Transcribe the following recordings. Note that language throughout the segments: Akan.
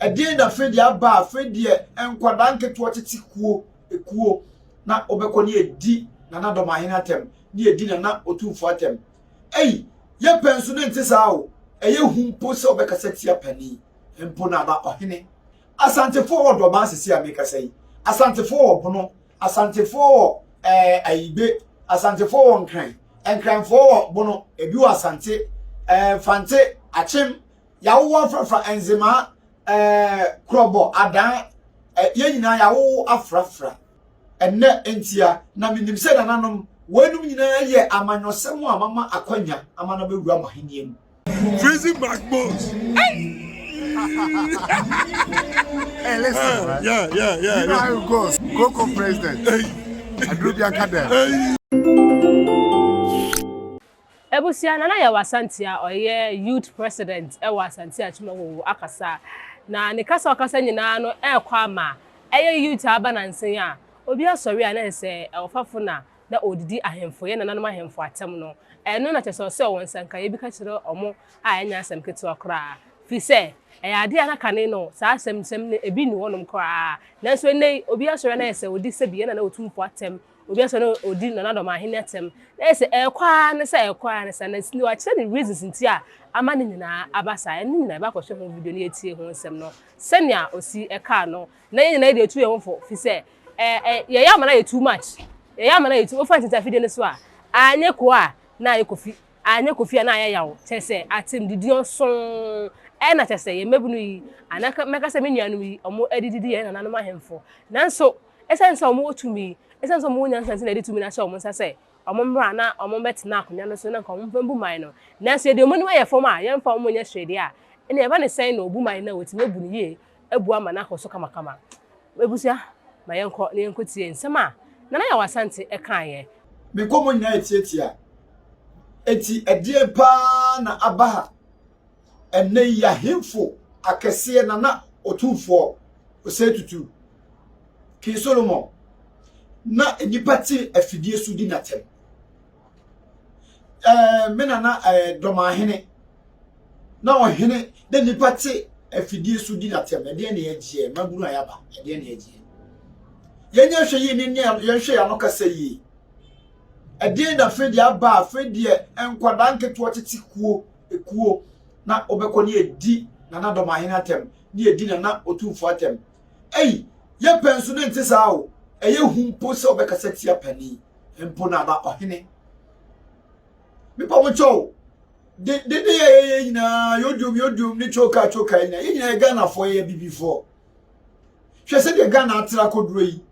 Ɛdeɛn na afei deɛ aba a afei deɛ nkwadaa nketewa tete kuo ekuo na wɔbɛkɔ ne yɛdi Nana Dɔmahene atɛm ne yɛdi Nana Otumfoɔ atɛm. Ei, yɛpɛ nso ne nte saa o. Ɛyɛ hu mpo sɛ wobɛkasa tia panin mpo na aba ɔhene. Asantefoɔ wɔ Dɔmaa sisi a mekasa yi. Asantefoɔ wɔ Bono, Asantefoɔ wɔ ɛɛ Ayigbe, Asantefoɔ wɔ Nkran, Nkranfoɔ wɔ Bono, ebi wɔ Asante, ɛɛ Fante, Akyem, Yɛawowo afrafra Nzemaa, ɛɛ Korɔbɔ, Adaa, ɛ yɛn nyinaa yɛawowo afrafra. Ɛnnɛ ntia, na menim sɛ nananom, weinom nyinaa yɛ amanyɔsɛm a mama akwanya ama no abɛwura mo ahennie mu. Freezing backbones. Hey, listen. Yeah. You know how it goes. Coco president. Hey. Adrubia Kadem. Hey. Abusua, Nana Yaw Asante a ɔyɛ Youth President wɔ Asante Akyem akasa. Na ne kasa a ɔkasa nyinaa no ɛrekɔ ama ɛyɛ youth a aba nansa yi a obi asɔre a na ɛsɛ sɛ ɔfafo na na ɔredidi ahemfo, yɛn nananom ahemfo atɛm no. Ɛno na kyerɛ sɛ ɔsɛ ɔwɔ nsankaeɛ bi ka kyerɛ wɔn a ɛnyɛ asɛm ketewa koraa. Firi sɛ ɛyɛ adeɛ a na kane no saa asɛmsɛm no ebi nni hɔnom koraa. Nanso ɛnnɛ yi obi asɔre a na ɛsɛ ɔdi sɛbi yɛn nana Otumfoɔ atɛm, obi asɔre na ɔdi Nana Dɔmahene atɛm. Na ɛyɛ sɛ ɛrekɔ ara ne sɛ ɛrekɔ ara ne saa. Na wakyerɛ ne reasons nti a ama ne nyinaa aba saa. Ɛno nyinaa yɛbɛakɔhwɛ ho video na yɛatie ho nsɛm no sɛnea ɔsi kaa no. Na yɛn nyinaa yɛde atu yɛn ho fo firi sɛ ɛ ɛ yɛyɛ ama no ayɛ too much. Yɛyɛ ama no ayɛ too wofa ntentafidie no so a anyɛ ko a na ayɛ kofi anyɛ kofi a na ayɛ yaw kyerɛ sɛ atɛmdidi ɔsonn ɛna kyerɛ sɛ yɛn mmabunu yi anaa mɛka sɛ me nuanom yi wɔn de didi yɛn nananom ahemfo. Nanso ɛsiane sɛ wɔwɔ tumi, ɛsiane sɛ wɔwɔ nyansa nti na yɛde tumi no ahyɛ wɔn nsa sɛ wɔmmra na wɔmmɛtena akonnwa no so na nka wɔmfa mbu man no. Nanso yɛde wɔn anim ayɛ fam a yɛmfa wɔn nyɛ hwee deɛ a, ɛnneɛ ɛba ne sɛn na wɔbu man no a wɔatumi abu no yie abu ama no akɔ so kamakama. Abusua, ma yɛnkɔ na yɛnkɔtie nsɛm a Nana Yaw Asante kaeɛ. Me nkɔmmɔ nyinaa yɛ tiatia. Enti ɛdeɛn paa na aba ha ɛnnɛ yi? Ahemfo akɛseɛ, Nana Otumfoɔ Osei Tutu, King Solomon, na nnipa te afidie so di n'atɛm. Ɛɛ me nana ɛɛ Dɔmahene, na ɔhene na nnipa te afidie so di n'atɛm. Ɛdeɛn na yɛgyeɛ? Mmabunu a yɛaba, ɛdeɛn na yɛgyeɛ? Yɛnyɛ hwɛ yie ne yɛnhwɛ yɛn ano kasa yie. Ɛdeɛn na afei deɛ aba a afei deɛ nkwadaa nketewa tete kuo ekuo na wɔbɛkɔ ne yɛdi Nana Dɔmahene atɛm ne yɛdi Nana Otumfoɔ atɛm. Ei, yɛpɛ nso ne nte saa o. Ɛyɛ hu mpo sɛ wobɛkasa tia panin mpo na aba ɔhene. Mepɛ mo kyɛw. De de de yɛ yɛ nyinaa yɛodiom yɛodiom ne kyoka kyoka nyinaa yɛn nyinaa yɛ Ghanafoɔ yɛyɛ bibifoɔ. Hwɛ sɛdeɛ Ghana atra kɔduro yi.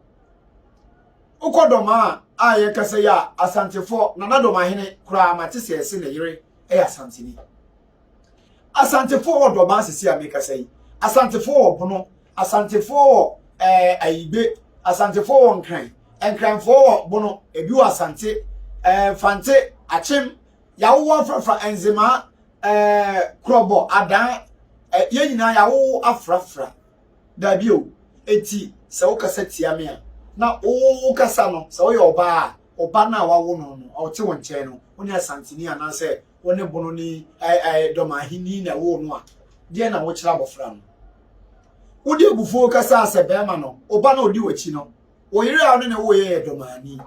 Wokɔ Dɔmaa a yɛkasa yi a Asantefoɔ Nana Dɔmahene koraa mate sɛ ɛse ne yere yɛ Asanteni. Asantefoɔ wɔ Dɔmaa sisi a mekasa yi. Asantefoɔ wɔ Bono, Asantefoɔ wɔ ɛɛ Ayigbe, Asantefoɔ wɔ Nkran, Nkranfoɔ wɔ Bono, ebi wɔ Asante, ɛɛ Fante, Akyem, yɛawowo afrafra Nzemaa, ɛɛ Korɔbɔ, Adaa, ɛ yɛn nyinaa yɛawowo afrafra. Dabi o. Enti sɛ wokasa tia me a, na wokasa no, sɛ woyɛ ɔbaa a, ɔba no a wawo no no, ɔte wo nkyɛn no, wo ne Asanteni anaasɛ wo ne Bononi, ɛɛ Dɔmaheni na ɛwoo no a, deɛn na wokyerɛ abɔfra no? Wode abufuo kasa sɛ bɛrima no, ɔba no a ɔdi w'akyi no, wo yere a wo ne ne woyɛ yɛ Dɔmaheni,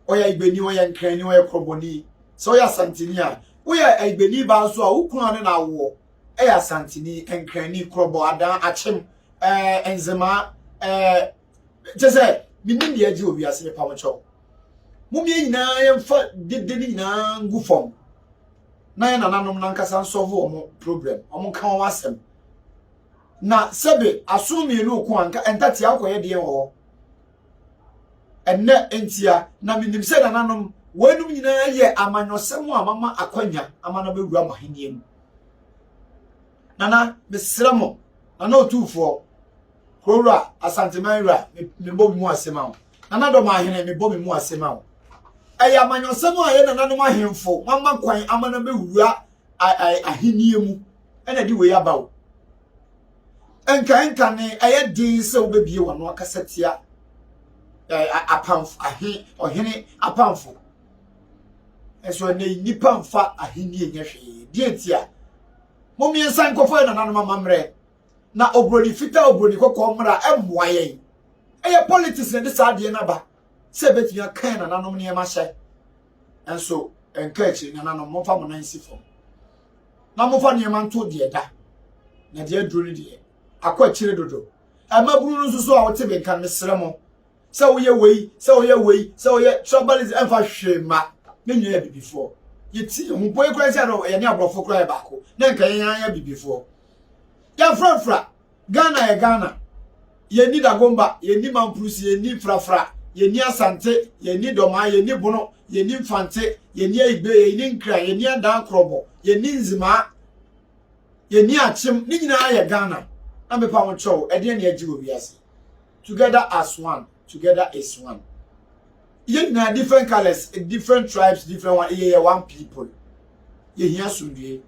ɔyɛ Igbeni, ɔyɛ Nkrani, ɔyɛ Korɔbɔni. Sɛ woyɛ Asanteni a, woyɛ Igbeni baa nso a, wo kunu a ne na awoɔ yɛ Asanteni, Nkrani, Korɔbɔ, Adaa, Akyem, ɛɛ Nzemaa, ɛɛ kyɛ sɛ menim deɛ agye wɔ wiase mepa mo kyɛw. Momyɛ nyinaa yɛmfa dede no nyinaa ngu fam na yɛn nananom nankasa nsɔvo wɔn problem, wɔn nka wɔn asɛm. Na sɛbe asono mmienu ko anka ntatea wokɔyɛ deɛ wɔ hɔ. Ɛnnɛ ntia na menim sɛ nananom weinom nyinaa yɛ amanyɔsɛm a mama akwanya ama no bɛwura mo ahenni mu. Nana, mesrɛ mo, Nana Otumfoɔ, Kurowura, Asanteman wura, mebɔ me mu ase ma wo. Nana Dɔm Ahene, mebɔ me mu ase ma wo. Ɛyɛ amanyɔsɛm a yɛ nananom ahemfo mama kwan ama no bɛwura ahenni mu ɛna de wei aba wo. Nka nka ne ɛyɛ den sɛ wobɛbie w'ano akasa tia apamfo ahe ɔhene apamfo. Nso ɛnɛ nnipa mfa ahenni nyɛ hwee. Deɛ ntia? Mo mmiɛnsa nkɔfa yɛ nananom amammerɛ. Na obroni fitaa obroni kɔkɔɔ mmra ɛmmoa yɛn. Ɛyɛ politics na ɛde saa adeɛ no aba sɛ ɛbɛtumi aka yɛn nananom nneɛma hyɛ. Nso ɛnka akyiri nananom momfa mo nan nsi fam na momfa nneɛma nto deɛ da na deɛ aduro no deɛ akɔ akyire dodo. Mmabunu no nso so a wote me nka no mesrɛ mo sɛ woyɛ wei sɛ woyɛ wei sɛ woyɛ tribalism ɛmfa hwee mma ne nyinaa yɛ bibifoɔ yɛti yɛn ho mpo yɛ kora sɛ no yɛne aborɔfo kora yɛ baako na nka yɛn ara yɛ bibifoɔ yɛmfrafra Ghana yɛ Ghana yɛnni Dagomba yɛnni Mampurusi yɛnni Frafra yɛnni Asante yɛnni Dɔmaa yɛnni Bono yɛnni Mfante yɛnni Ayigbe yɛnni Nkran yɛnni Adan Korɔbɔ yɛnni Nzimaa yɛnni Akyem ne nyinaa yɛ Ghana na mepa ho kyɛw ɛdeɛ ne agye wɔ wiase. Together as one, together is one. Yɛn nyinaa different colors, different tribes, different one, yɛyɛ one people. Yɛhia asomdwoe.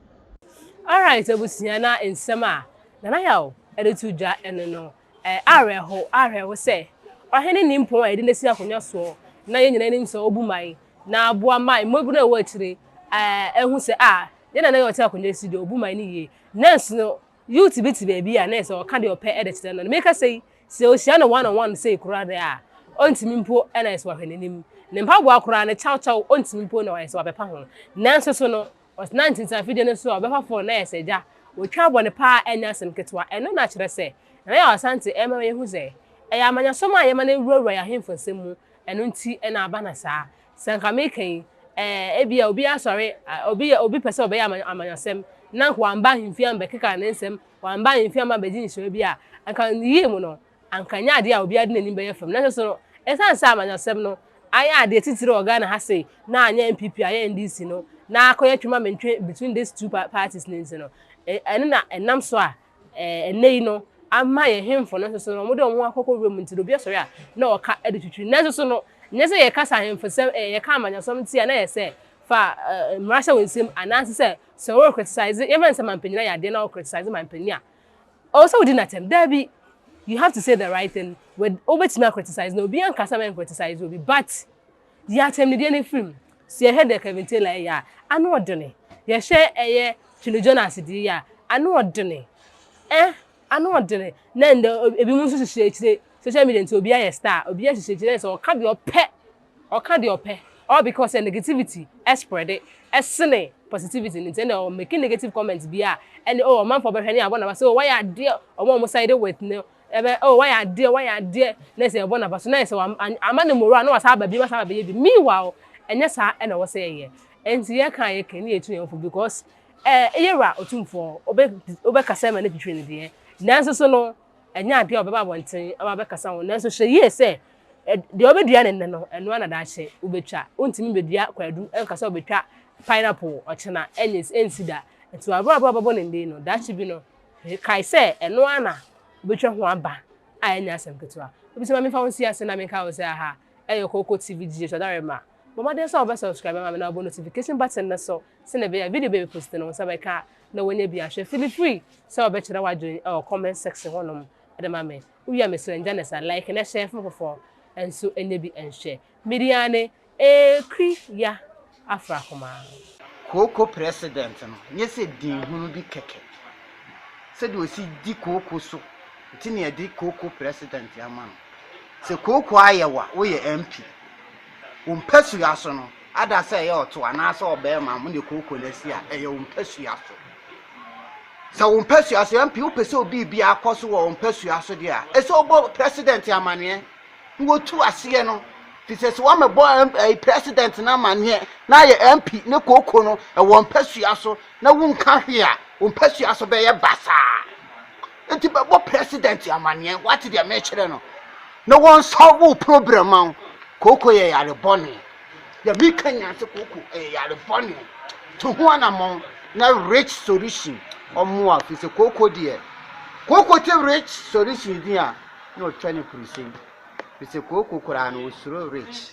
Alright abusua na nsɛm a Nana Yaw de to dwa ɛno no awerɛho awerɛho sɛ ɔhene nimpɔn a yɛde no asi akonnwa soɔ na yɛn nyinaa nim sɛ ɔbu man na aboa ma mmabunu a ɛwɔ akyire ahu sɛ ah yɛn Nana Yaw ɔte akonnwa si deɛ ɔbu man no yie nanso no Youth bi te baabi a na ɛsɛ ɔka deɛ ɔpɛ de kyerɛ no. Na mekasa yi, sɛ ɔhyia no one on one sei koraa deɛ a, ɔntumi mpo na ɛsɛ wahwɛ n'anim. Ne mpaboa koraa no kyawkyaw ɔntumi mpo na ɛsɛ wapepa ho. Nanso so no, ɔtena ntintan afidie no so a ɔbɛfa phone na ɛsɛ agya, wɔtwa abɔ no paa ɛnyɛ asɛm ketewa. Ɛno na kyerɛ sɛ Nana Yaw Asante ɛrema yɛhu sɛ ɛyɛ amanyɔsɛm a yɛma no wurawura yɛn ahemfo nsɛm mu, ɛno nti na aba no saa. Sɛ anka meka yi, ɛɛ, ebia obi asɔre, obi yɛ, obi pɛ sɛ ɔbɛyɛ amanyɔsɛm, na anka wamba ahemfie ambɛkeka ne nsɛm, wamba ahemfie amma ambɛgye nhyira bi a, anka ne yie mu no, anka ɛnyɛ adeɛ a obiara de n'anim bɛyɛ fam. Nanso so no, ɛsiane sɛ amanyɔsɛm no ayɛ adeɛ titire wɔ Ghana ha sei, na anyɛ NPP, ayɛ NDC no, na akɔyɛ twema mentwe between these two parties no nti no, ɛno na ɛnam so a Ɛnnɛ yi no, ama yɛn hemfo no nso so no, wɔde wɔn ho akɔkɔ wuram nti no, obi asɔre a, na ɔka de twitwiri. Nanso so no, nyɛ sɛ yɛka sɛ ahemfosɛm, yɛka amanyɔsɛm nti a, na ɛyɛ sɛ fa mmara hyɛ wo nsam, anaasɛ sɛ sɛ wore criticize, yɛmfa no sɛ mampanyin ayɛ adeɛ na wo criticize mampanyin a, ɔwɔ sɛ wodi no atɛm. Daabi, you have to say the right thing with, wobɛtumi a criticize no, obiara nka sɛ mɛn criticize obi, but Yi atɛmnideɛ no firi mu. Sɛ yɛhwɛ deɛ Kevin Taylor yɛ a, ano ɔdene. Yɛhwɛ ɛyɛ Twene Jonas deɛ yi a, ano ɔdene. Eh, ano ɔdene. Na ndɛ ebinom nso hyehyɛ akyire. Social media nti obiara yɛ star. Obiara hyehyɛ akyire na sɛ ɔka deɛ ɔpɛ. Ɔka deɛ ɔpɛ. All because sɛ negativity spread sene positivity no nti ɛnna ɔ making negative comment bi a ɛne oh ɔmanfoɔ bɛhwɛ ne abɔ n'aba sɛ oh wayɛ adeɛ ɔmo a ɔmo side with no Ɛbɛ oh wayɛ adeɛ wayɛ adeɛ na ɛsɛ yɛbɔ n'aba so na ɛsɛ ama no moral na wasan aba bio wasan aba bɛyɛ bi meanwhile ɛnyɛ saa ɛna ɛwɔ sɛ yɛyɛ ɛnti yɛka a yɛka ne yɛtu yɛn fo because ɛɛ yɛwura otumfoɔ ɔbɛ ɔbɛkasa ma no twitwi no deɛ nanso so no ɛnyɛ adeɛ a ɔbɛba abɔnten aba abɛkasa ho nanso hyɛ yie sɛ deɛ ɔbɛdua ne nnɛ no ɛno ara na daakye wobɛtwa wontumi bɛdua kwadu ɛnka sɛ wobɛtwa pineapple ɔkyena ɛnyɛ ɛnsi da nti abrabɔ a ɔbɛbɔ ne nnɛ no daakye bi no kae sɛ ɛno ara na wobɛtwa ho aba a ɛnyɛ asɛm ketewa. Obi sɛ ma memfa wo nsi ase na menka wo sɛ aha ɛyɛ Kooko TV GH Ɔdarema. Bɔ mmɔden sɛ wobɛ subscribe ama me na wabɔ notification button no so sɛnea ɛbɛyɛ a video bi a yɛbɛpost no wo nsa bɛka na woanya bi ahwɛ. Feel free sɛ wobɛkyerɛ w'adwene wɔ comment section hɔnom de ma me. Wowie a mesrɛ ngya ne sa like na share fo foforɔ nso nyɛ bi nhwɛ. Me din ara ne Akua Afrakomaa. Kooko president no nyɛ sɛ din hunu bi kɛkɛ. Sɛdeɛ ɔsi di kooko so nti na yɛde kooko president ama no. Sɛ kooko ayɛ wo a, woyɛ MP. Wo mpasua so no, ada sɛ ɛyɛ ɔto anaasɛ ɔbarima mo ne kooko no asi a, ɛyɛ wo mpasua so. Sɛ wo mpasua so, MP, wopɛ sɛ obi biara kɔ so wɔ wo mpasua so deɛ a, ɛsɛ wobɔ president amaneɛ. na wɔtu aseɛ no fi sɛ sɛ wɔamɛbɔ ɛyi president no amaneɛ na ayɛ MP ne kooko no ɛwɔ mpasua so na wonka hwee a wo mpasua so bɛyɛ basaa nti bɛbɔ president amaneɛ wate deɛ mekyerɛ no na wɔn solve wo problem ma wo kooko yɛ yare bɔne deɛ meka nyinaa sɛ kooko ɛyɛ yare bɔne to ho anammɔn na rich solution ɔmmoa fi sɛ kooko deɛ kooko te rich solution din a na ɔtwa ne kurusɛm. Fisɛ kooko koraa no osuro rich.